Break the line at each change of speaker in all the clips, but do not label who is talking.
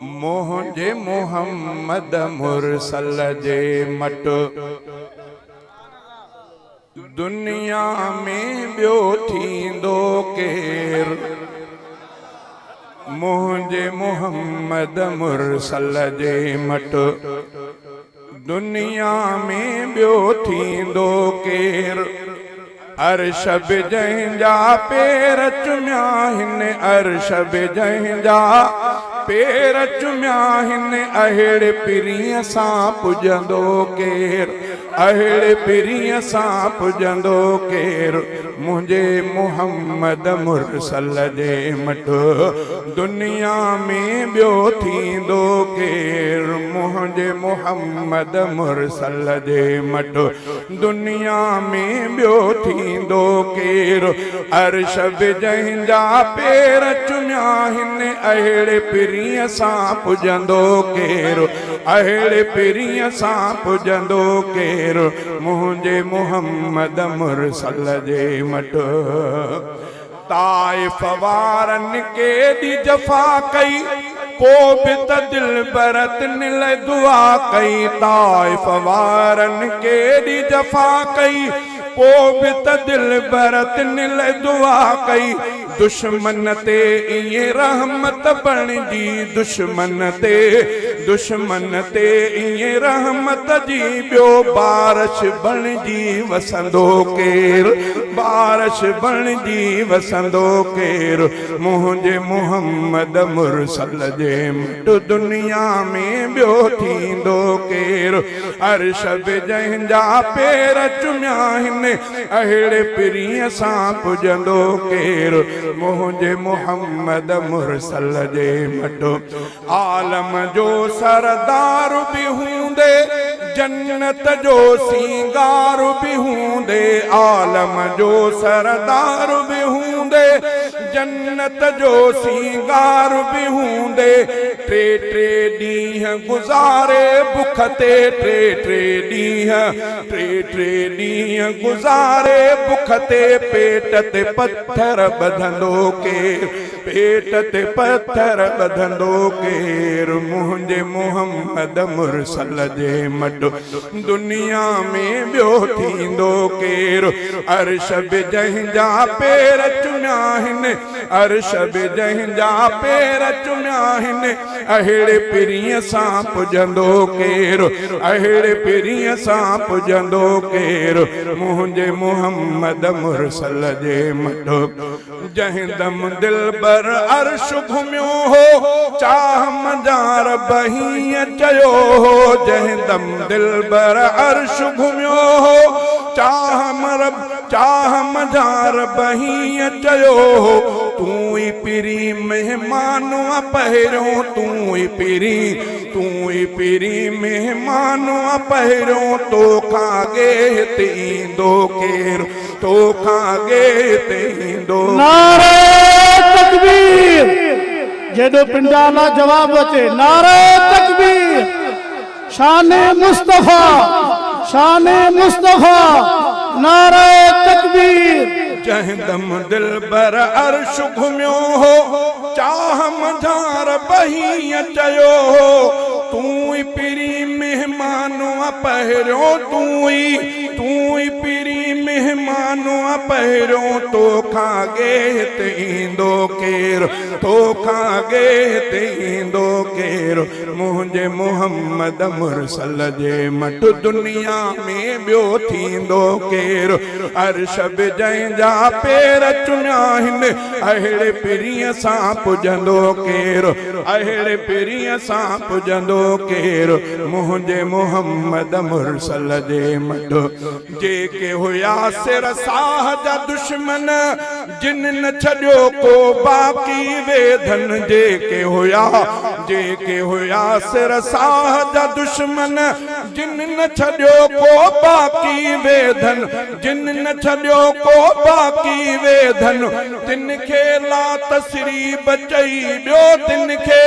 منهنجي محمد مرسل جي مٽ دنيا ۾ ٻيو ٿيندو ڪير؟ منهنجي محمد مرسل جي مٽ دنيا ۾ ٻيو ٿيندو ڪير؟ عرش به جنهن جا پير چميا هن عرش به جنهن جا پير چميا هن اهڙي پرينء سان پڄندو ڪير اهڙي پرينء سان پڄندو ڪير منهنجي محمد مرسل جي مٽ دنيا ۾ ٻيو ٿيندو ڪير منهنجي محمد مرسل جي مٽ دنيا ۾ ٻيو ٿيندو ڪير؟ عرش به جنهن جا پير چميا هن اهڙي پرينء سان پڄندو ڪير؟ اهڙي پرينء سان پڄندو ڪير؟ منهنجي محمد مرسل جي مٽ طائف وارن ڪيڏي جفا ڪئي، پو به ته دلبر تن لئه دعا ڪئي. طائف وارن ڪيڏي جفا ڪئي، پو به ته دلبر تن لئه دعا ڪئي. دشمن تي ائين رحمت بڻجي، دشمن تي، دشمن تي ائين رحمت جي ٻيو بارش بڻجي وسندو ڪير؟ بارش بڻجي وسندو ڪير؟ منهنجي محمد مرسل جي مٽ دنيا ۾ ٻيو ٿيندو ڪير؟ عرش به جنهن جا پير چميا هن اهڙي پرينء سان پڄندو ڪير؟ منهنجي محمد مرسل جي مٽ عالم جو سردار به هوندي، جنت جو سينگار به هوندي، عالم جو سردار به هوندي، جنت جو سينگار به هوندي، ٽي ٽي ڏينهن گذاري بک تي، ٽي ٽي ڏينهن، ٽي ٽي ڏينهن گذاري بک تي، پيٽ تي پٿر ٻڌندو ڪير؟ پيٽ تي پٿر ٻڌندو ڪير؟ منهنجي محمد مرسل جي مٽ دنيا ۾ ٻيو ٿيندو ڪير؟ عرش به جنهن جا پير چميا هن، عرش به جنهن جا پير چميا هن، اهڙي پرينء سان پڄندو ڪير؟ اهڙي پرينء سان پڄندو ڪير؟ منهنجي محمد مرسل جي مٽ. جنهن دم دلبر عرش گهميو هو، چاهه منجهان رب هيئن چيو هو، جنهن دم دلبر عرش گهميو هو، چاهه رب چاهه منجهان رب هيئن چيو هو، تون ئي پرين مهمان آ پهريون، تون ئي پرين، تون ئي پرين مهمان آ پهريون، توکان اڳي هت ايندو ڪير؟ تو کان اڳي هتي ايندو.
نعري تڪبير جيڏو پنڊال آ جواب اچي نعري تڪبير شان مصطفي شان مصطفي نعري تڪبير.
جنهن دم دلبر عرش گهميو هو، چاهه منجهان رب هيئن چيو هو، تون ئي پرين مهمان آ پهريون تون ئي. تون ئي پرين مهمان آ پهريون، توکان اڳي هت ايندو ڪير؟ توکان اڳي هت ايندو ڪير؟ منهنجي محمد مرسل جي مٽ دنيا ۾ ٻيو ٿيندو ڪير؟ عرش به جنهن جا پير چميا هن، اهڙي پرينء سان پڄندو ڪير؟ اهڙي پرينء سان پڄندو ڪير؟ منهنجي محمد مرسل جي مٽ. جيڪي هيا سر ساهه جا دشمن، جن نه ڇڏيو ڪو باقي ويڌن. جيڪي هيا، جيڪي هيا سر ساهه جا دشمن، جن نه ڇڏيو ڪو باقي ويڌن. جن نه ڇڏيو ڪو باقي ويڌن، تن کي لا تثريب چئي ٻيو تن کي.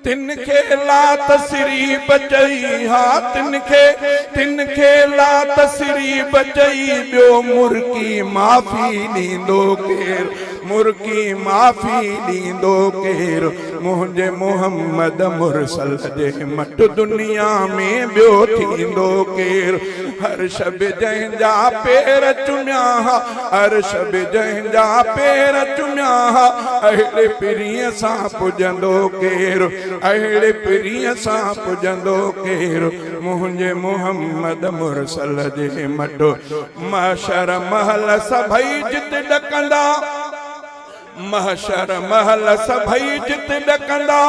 تن کي لا تثريب چئي ها تن کي، تن کي لا تثريب چئي ٻيو مرڪي معافي ڏيندو ڪير؟ مرڪي معافي ڏيندو ڪير؟ منهنجي محمد مرسل جي مٽ دنيا ۾ ٻيو ٿيندو ڪير؟ عرش به جنهن جا پير چميا ها، عرش به جنهن جا پير چميا ها، اهڙي پرينء سان پڄندو ڪير؟ اهڙي پرينء سان پڄندو ڪير؟ منهنجي محمد مرسل جي مٽ محشر مهل سڀئي جت ڏڪندا، محشر مهل سڀئي جت ڏڪندا،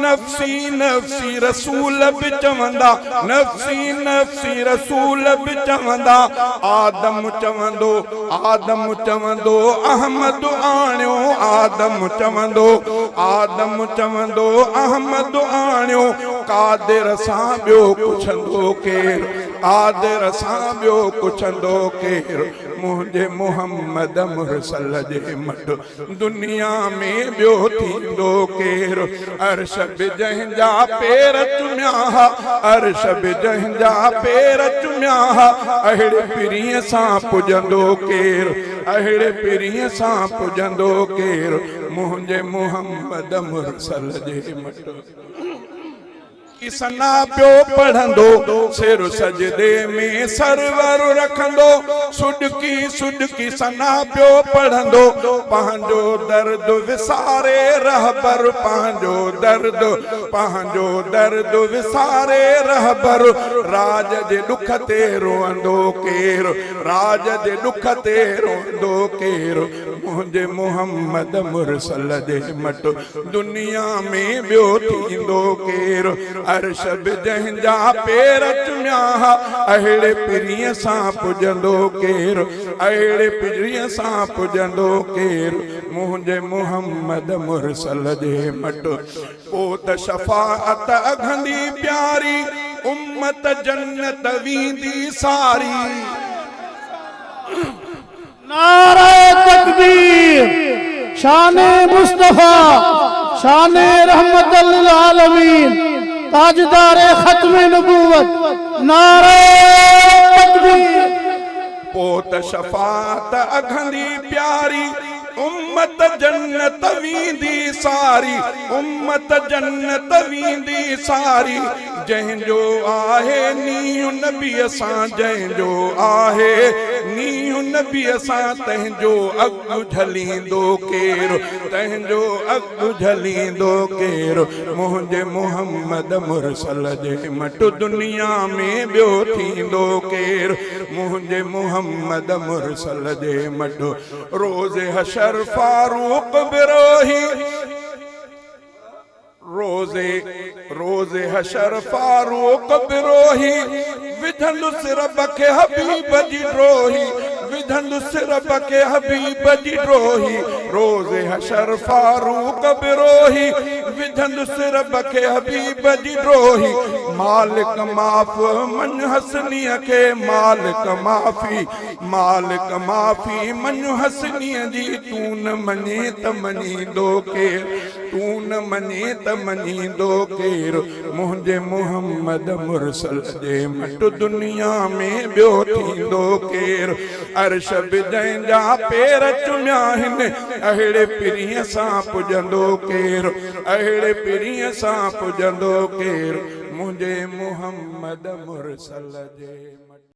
نفسي نفسي رسول به چوندا، نفسي نفسي رسول به چوندا، آدم چوندو، آدم چوندو احمد آڻيو، آدم چوندو، آدم چوندو احمد آڻيو، قادر سان ٻيو پڇندو ڪير، قادر سان ٻيو پڇندو ڪير؟ منهنجي محمد مرسل جي مٽ دنيا ۾ ٻيو ٿيندو ڪير؟ عرش به جنهن جا پير چميا ها، عرش به جنهن جا پير چميا ها، اهڙي پرينء سان پڄندو ڪير؟ اهڙي پرينء سان پڄندو ڪير؟ منهنجي محمد مرسل جي مٽ. ثنا پيو پڙهندو، سر سجدي ۾ سرور رکندو، سڏڪي سڏڪي ثنا پيو پڙهندو، پنهنجو درد وساري رهبر، پنهنجو درد، پنهنجو درد وساري رهبر، راڄ جي ڏک تي روئندو ڪير، راڄ جي ڏک تي روئندو ڪير، منهنجي محمد مرسل جي مٽ. دنيا ۾ ٻيو ٿيندو ڪير؟ عرش به جنهن جا پير چميا ها، اهڙي پرينء سان پڄندو ڪير؟ اهڙي پرينء سان پڄندو ڪير؟ منهنجي محمد مرسل جي مٽ. پوء ته شفاعت اگهندي پياري، امت جنت ويندي ساري.
نعرہ تڪبير شان مصطفيٰ شان رحمت للعالمين تاجدار ختم نبوت نعرہ تڪبير.
پوء ته شفاعت اگهندي پياري امت جنت ويندي ساري امت جنت ويندي ساري جنهن جو آهي نينهن نبيء سان جنهن جو آهي نينهن نبيء سان تنهن جو اڳ جهليندو ڪير تنهن جو اڳ جهليندو ڪير منهنجي محمد مرسل جي مٽ دنيا ۾ ٻيو ٿيندو ڪير منهنجي محمد مرسل جي مٽ روز حشر فاروق بروهي روز روز حشر فاروق بروهي وجهندس رب کي حبيب جي ڊوهي وجهندس رب کي حبيب جي ڊوهي روز حشر فاروق بروهي وجهندس رب کي حبيب جي ڊوهي مالڪ معاف مڃ حسنيء کي مالڪ معافي مالڪ معافي مڃ حسنيء جي تون نه مڃين ته مڃيندو ڪير تون نه مڃين ته مڃيندو ڪير منهنجي محمد مرسل جي مٽ دنيا ۾ ٻيو ٿيندو ڪير عرش به جنهن جا پير چميا هن اهڙي پرينء سان پڄندو ڪير اهڙي پرينء سان پڄندو ڪير منهنجي محمد مرسل جي.